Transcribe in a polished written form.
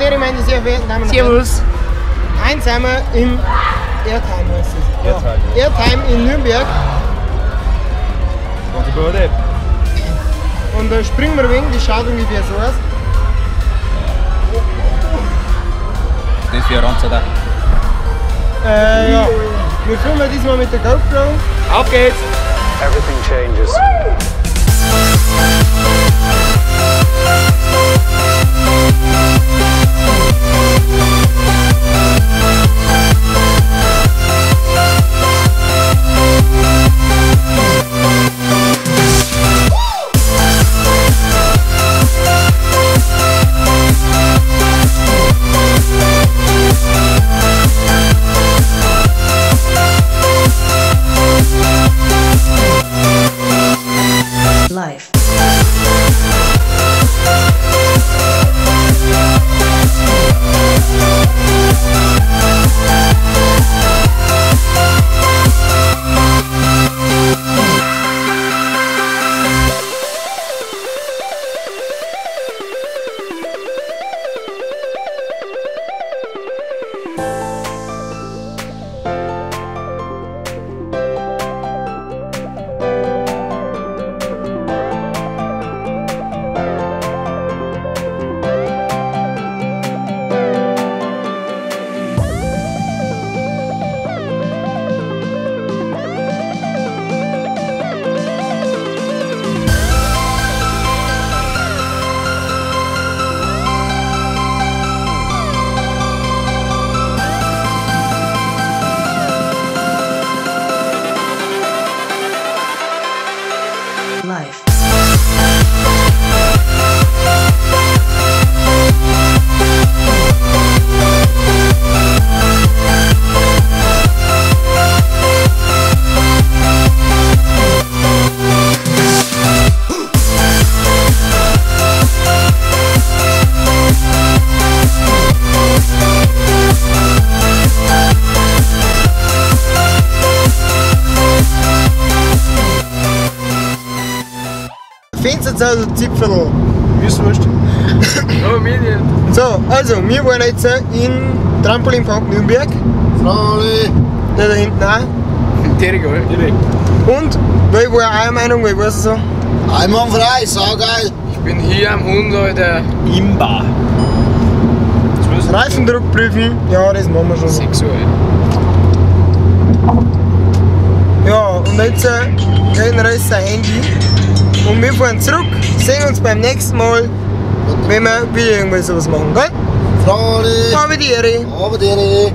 Ehre, meine sehr verehrten Damen und Herren. Servus. Eins sind wir im Airtime heißt es. Airtime. Ja. Airtime in Nürnberg. Ganz gut. Und da springen wir wegen, die schaut ungefähr so aus. Das ist für ein Ranzer da. Ja. Wir filmen diesmal mit der GoPro. Auf geht's! Everything changes. Life. Life. Fenster zu Zipfel. Ist wurscht. Oh, mir nicht. So, also, wir waren jetzt in Trampolinpark Nürnberg. Fralli. Der da hinten auch. Direkt. Und, weil war eure Meinung, weil war es so? Einwandfrei, saugeil. Ich bin hier am Hund, Alter. Imba. Reifendruck prüfen, ja, das machen wir schon. 6 Uhr. Ja, und jetzt kriegen wir sein Handy. Und wir fahren zurück, sehen uns beim nächsten Mal, wenn wir wieder irgendwas sowas machen, gell? Fralli. Habe die Ehre. Habe die Ehre.